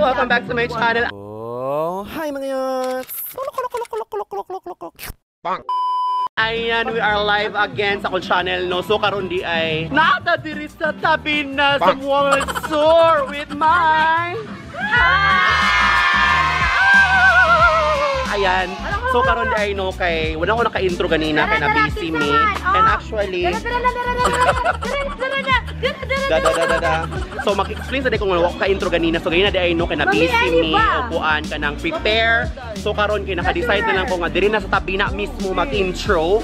Welcome back to my channel. Oh, hi mga yots! Bang! Ayan, we are live again sa akong channel, no? So, karon di ay nata diri sa tabi na sa Zamboanga Sur with my... Ayan. So, karon di ay, no, kay... Wala ko naka-intro ganina, kay na-busy me. And actually... Da da da da da. So mag-explain sa day kung wala ko ka-intro ganina. So ganina di ay no kay na busy me upuan ka nang prepare. So karon kay naka-decide na lang ko nga diri na sa tabi na mismo mag-intro.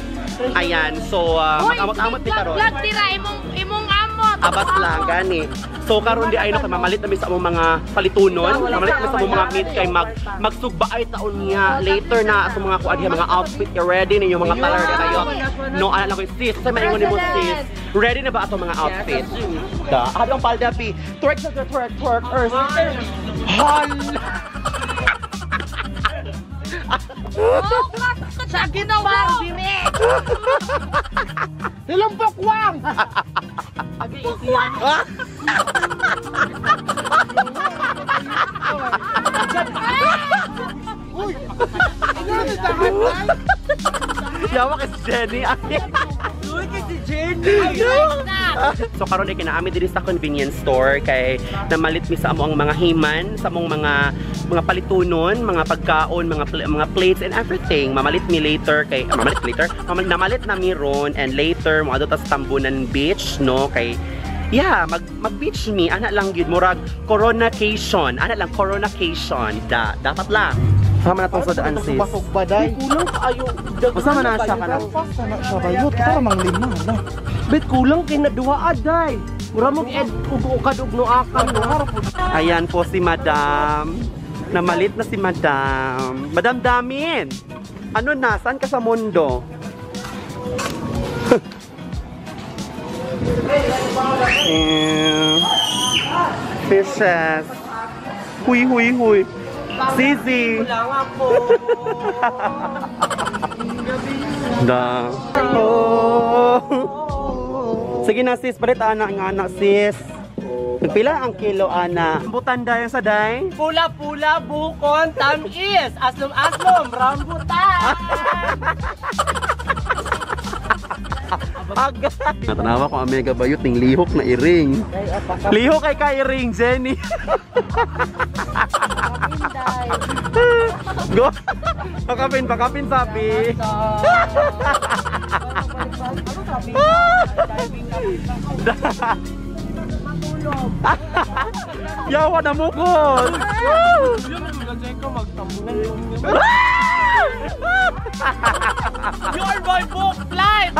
Ayan. So mag-amot-amot ni karon. Vlog dira imong amot. Abas lang gani. So karon di ay no kay mamalit na mi sa among mga palitunon, mamalit mi sa among mga meat kay magsugba ay taon niya later na sa mga kuan mga outfit you ready ninyo mga color di kayo. No ana lang ko sis, sa maingon nimo sis. Ready na ba ato mga outfit? Da, adong palda pi. Twerk sa twerk twerk earth. Hal. Sa ginawa dire. Ilang pokwang. Pokwang. Uy! Yawa kay Jenny. Uy, kay si Jenny. So karon ay kinaami diri sa convenience store kay namalit mi sa amo ang mga himan, sa among mga palitunon, mga pagkaon, mga plates and everything. Mamalit mi later kay mamalit later. Namalit na mi ron and later moadto ta sa Tambunan Beach, no, kay yeah, mag-beach mi ana lang gyud murag coronacation. Ana lang coronacation. Da, dapat lang. Sama na tong sa daan sis. Basog ba day? Kulang kaayo. Usa man na siya kanang. Sana siya bayot para mang lima na. Bet kulang kay naduha aday. Mura mog ed ug ukad ug nuakan no. Ayan po si Madam. Namalit na si Madam. Madam Damin. Ano na? Saan ka sa mundo? Fishes. Huy huy huy. Sisi. Da. Oh. Sige na sis, palit ana nga anak sis. Nagpila ang kilo ana? Rambutan dayon sa day? Pula-pula bukon tamis, aslom-aslom rambutan. Aga. Natanawa ko ang mega bayot ning lihok na iring. Lihok kay ka iring, Jenny. Go. Pakapin, pakapin sabi. Yawa na mukol. You're my book flight.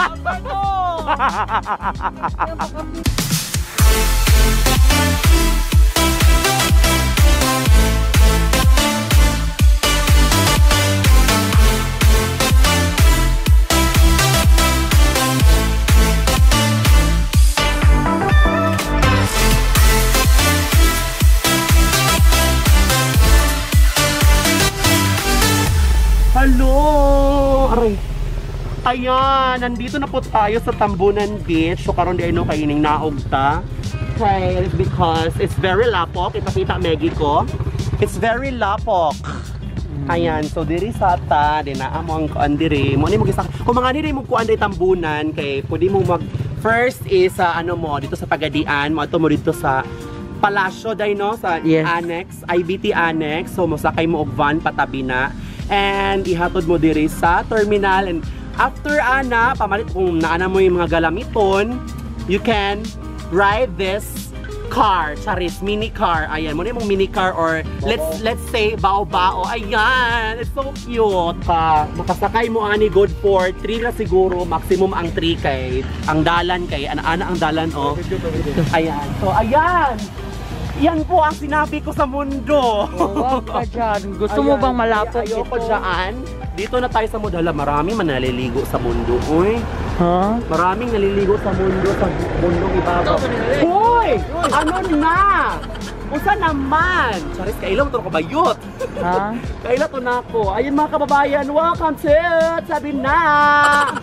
Hello! Aray. Ayan, nandito na po tayo sa Tambunan Beach. So karon di ay no kay ining naog ta. Okay, because it's very lapok. Ipakita Maggie ko. It's very lapok. Ayan, so diri sa ta, di na amo ang kuan diri. Mo ni mo gisa. Kung mga diri mo kuan diri Tambunan kay pwede mo mag first is sa ano mo dito sa Pagadian, mo ato mo dito sa Palasyo day no sa yes. Annex, IBT Annex. So mosakay mo og van patabi na. And ihatod mo diri sa terminal and after ana pamalit kung naana mo yung mga galamiton, you can ride this car, charis, mini car. Ayan, mo na yung mini car or let's say bao-bao. Ayan, it's so cute. Pa, makasakay mo ani good for 3 na siguro, maximum ang 3 kay ang dalan kay ana-ana ang dalan oh. Ayan. So ayan. Yan po ang sinabi ko sa mundo. Huwag ka dyan. Gusto mo bang malapot ito? Ayoko dyan. Dito na tayo sa mundo. Hala, marami man naliligo sa mundo. Uy. Huh? Maraming naliligo sa mundo. Sa mundong ibabaw. Hoy! Ano na? Usa naman! Charis, kailang ito kabayot. Ha? Kailan to na ako. Ayun mga kababayan, welcome to Tabi Na!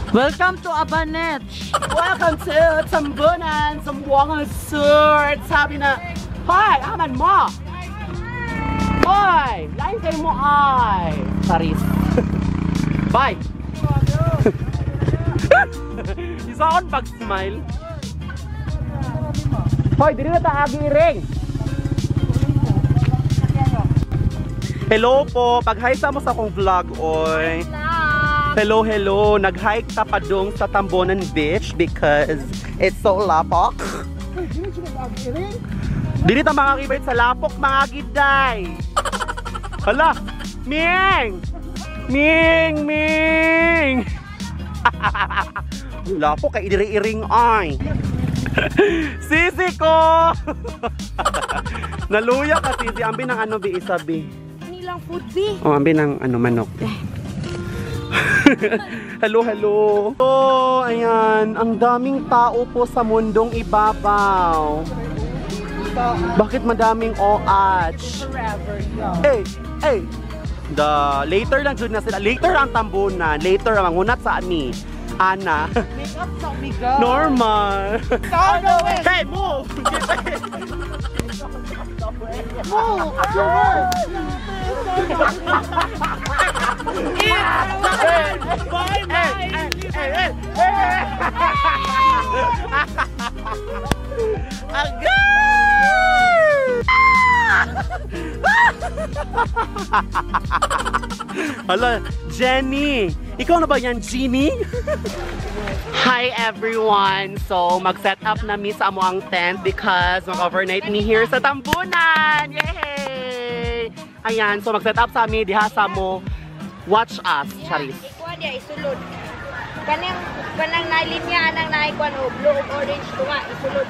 Welcome to Abanet! Welcome to Tambunan, Zamboanga Sur! Sabi na, Hoy, aman mo! Oy! Lain kayo mo ay! Paris. Bye! Isa akong pag-smile. Hoy, dili na ta agi ring. Hello po, pag-hi sa mo sa akong vlog, oy. Hello, hello. Nag-hike ta padung sa Tambunan Beach because it's so lapok. Dili ta makakibait sa lapok, mga giday. Hala, Ming! Ming! Ming! Lapok kay idiri-iring ay. Sisi ko! Naluya ka, sisi. Ambi ng ano, bi, isa, bi. Nilang food, bi. Oh, ambi ng ano, manok. Hello, hello. Oh, ayan. Ang daming tao po sa mundong ibabaw. Bakit madaming OH? Eh, eh. The later lang jud na sila. Later ang Tambunan. Later ang mangunat sa ani. Ana. Make up sa umiga. Normal. Hey, move! Move! Sure! Bye, hey, hey, hey, hey. Agay! Hala, Jenny! Ikaw na ba yan, Jenny? Hi everyone! So, mag-set up na mi sa amo ang tent because mag-overnight mi here sa Tambunan! Yay! Ayan, so mag-set up sa mi diha sa mo. Watch us, Charis. Ikuan niya, isulod. Kanang, kanang nalinya anang naikuan o blue o orange tunga, isulod.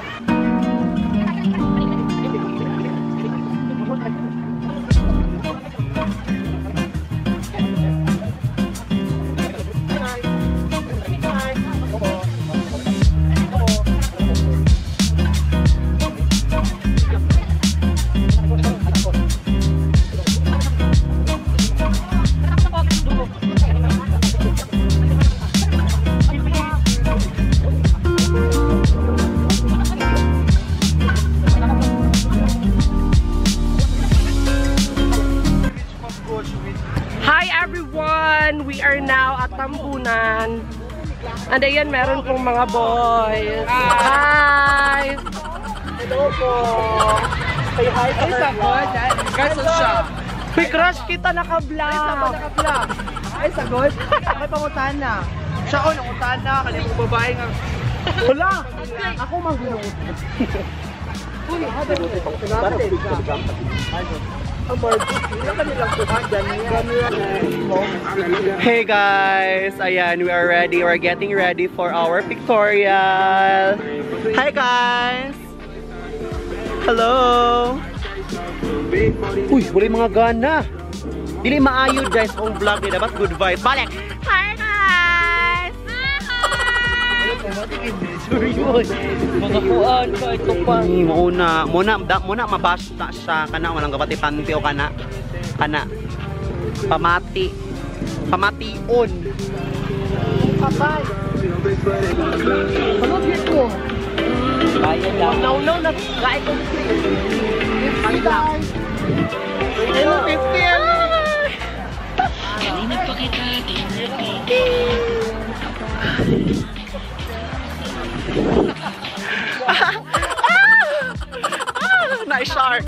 Hi everyone! We are now at Tambunan. And ayan, meron pong mga boys. Hi! Hello po! Say hi to Ay, sagot. Kaso siya. May crush kita naka-vlog. Ay, sagot naka-vlog. Ay, sagot. May pangutana. Siya ko, nangutana. Kaya mo babae nga. Wala! Ako magulo. Hey guys! Ayan, we are ready. We're getting ready for our pictorial. Hi guys! Hello! Uy, wala yung mga gana. Dili maayo guys ang vlog nila. Dapat good vibes. Balik! Hi guys! Mga kuan ka, ito pa. Muna, muna, muna mabash na siya. Kana, walang gabati panty o kana. Kana. Pamati. Pamation. Kapay. Ano ko? Kaya lang. No, no, na. Kain ko. 50 guys. 50. Kanina pa kita tinatid. Nice shark.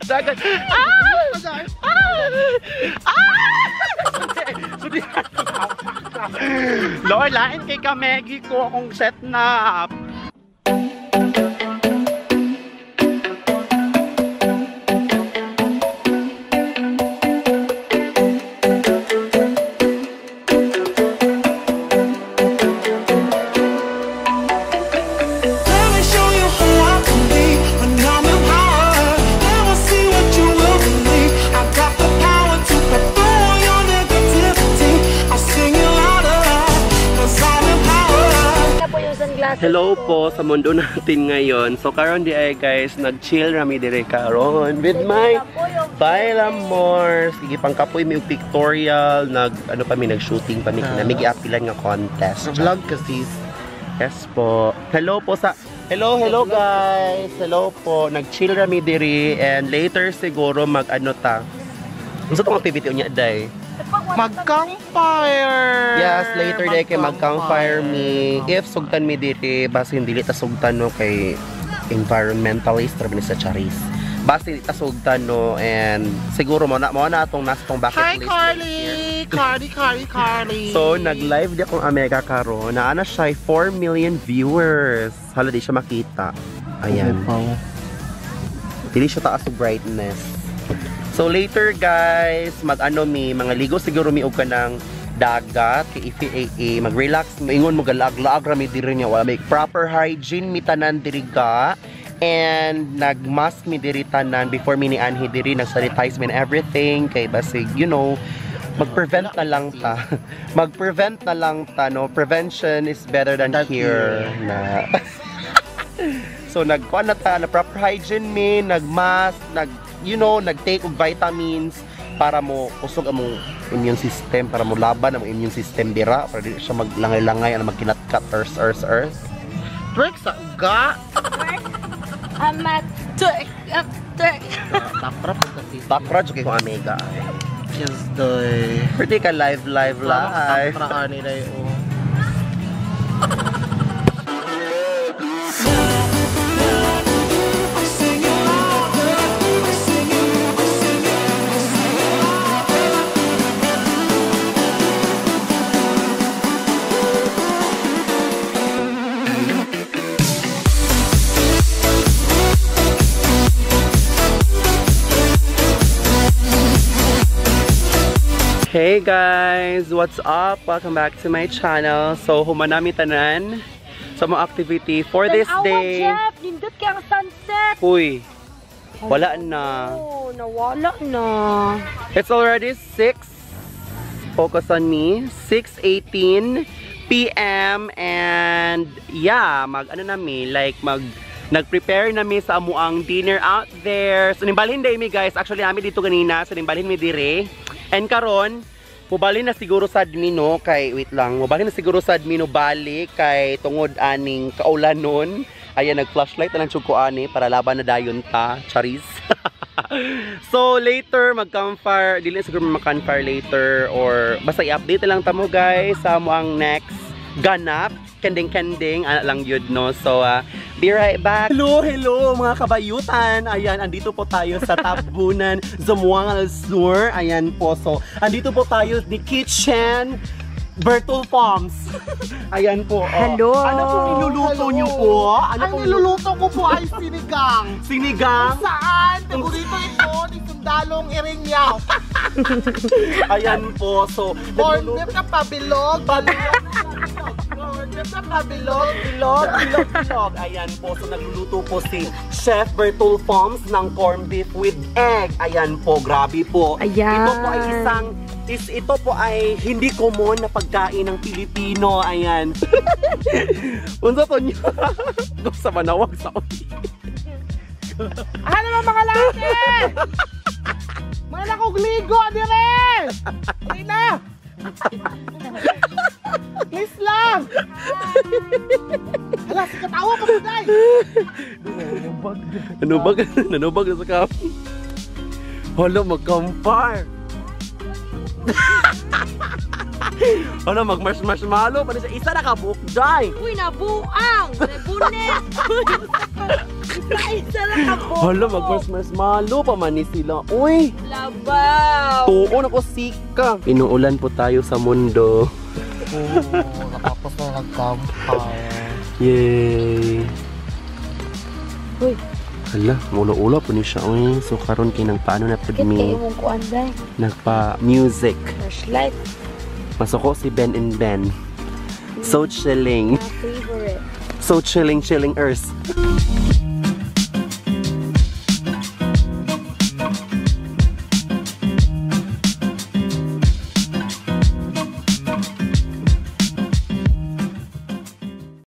Dagat. Ah! Ah! Ah! Lord, lain kay Kamegi ko akong set na. Let me show you who I can be when I'm empowered. Never see what you will believe. I got the power to cut through your negativity. I'll sing it louder, 'cause I'm empowered. Na po yung sunglasses Hello ko. po sa mundo natin ngayon. So karon di ay guys, nag-chill rami dire karon with my Bailamores. Sige pang kapoy mi og pictorial, nag ano pa mi nag-shooting pa mi kana mi giapilan nga contest. Vlog kasi. Yes po. Hello po sa Hello, hello guys. Hello po. Nag-chill rami diri and later siguro mag-ano ta. Unsa tong activity unya day? Mag-campfire! Yes, later day kay mag-campfire mi. If sugtan mi diri, basta hindi ta sugtan no kay environmentalist ra sa Charis. Basta hindi ta sugtan no and siguro mo na atong nasa tong bucket Hi, list. Carly! Carly, Carly, Carly! So, nag-live di akong Amega karon. Naa na siya 4 million viewers. Hala, di siya makita. Ayan. Dili siya taas og brightness. So, later guys, mag-ano mi, mga ligo siguro mi og kanang dagat, kay IFAA, mag-relax, maingon mo galag-laag ra mi diri niya, wala may proper hygiene mi tanan diri ga. And nag-mask mi diri tanan before mi nianhi diri, nag-sanitize mi and everything kay basig, you know, mag-prevent na lang ta. Mag-prevent na lang ta, no? Prevention is better than cure. Na. So, nagkuan na ta, na proper hygiene mi, nag-mask, nag, you know, nag-take og vitamins para mo kusog among immune system, para mo laban ang immune system dira, para di siya maglangay-langay, ano, magkinatkat, earth, earth, earth. Twerk sa uga! Twerk! Amat! Twerk! Twerk! Takra po kasi. Takra, jud kay ko Amega. Yes, doy. Pretty ka live, live, live. Takra ani day, oh. Hey guys! What's up? Welcome back to my channel. So, humanami tanan sa mga activity for this day. Jeff! Nindot kay ang sunset! Uy! Wala na. Oh, nawala na. It's already 6. Focus on me. 6:18 p.m. And yeah, mag ano na mi, like mag nag-prepare na mi sa amuang dinner out there. So, nimbalhin day mi guys. Actually, ami dito ganina. So, nimbalhin mi dire. And karon, mubalhin na siguro sa admin no, kay wait lang, mubalhin na siguro sa admin no balik kay tungod aning kaulanon. Ayan, nag-flashlight na lang ko ani para laban na dayon ta, charis. So later mag-campfire, dili na siguro mag-campfire later or basta i-update na lang tamo guys sa amuang next ganap. Kending-kending, ana lang yun, no? So, be right back. Hello, hello, mga kabayutan. Ayan, andito po tayo sa Tabunan, Zamboanga del Sur. Ayan po. So, andito po tayo ni Kitchen Bertol Farms. Ayan po. Oh. Hello. Ano pong niluluto niyo po? Ano Ang pong niluluto ko po ay sinigang. Sinigang? Saan? Paborito ito ni Sundalong Irinyaw. Ayan po. So, Corn beef na pabilog. Corn beef na pabilog. Bilog, bilog, bilog. Ayan po. So, nagluluto po si Chef Bertol Farms ng corned beef with egg. Ayan po. Grabe po. Ayan. Ito po ay isang, ito po ay hindi common na pagkain ng Pilipino. Ayan. Unsa to niyo? Gusto manawag sa uli. Ano ba mga late? Mga nakugligo, dire! Hindi na! Please lang! Hala, si katawa ka mo, day! Nanubag, nanubag na sa kap. Hala, mag-campfire! Hala, mag-marshmallow. Pano siya? Isa na ka-book, day! Uy, nabuang! Nabunet! Isa-isa lang kabuok. Hala, mag-marshmallow pa man ni sila. Uy! Labaw! Tuon ako sika. Inuulan po tayo sa mundo. Oo, nakapos na nag-campfire. Yay! Uy. Hala, mula-ula po ni siya. Uy, so karon kay nagpaano na pud Kit mi. kayo mong kuan, day. Nagpa-music. Flashlight. Masuko si Ben and Ben. So chilling. My favorite. So chilling, chilling earth.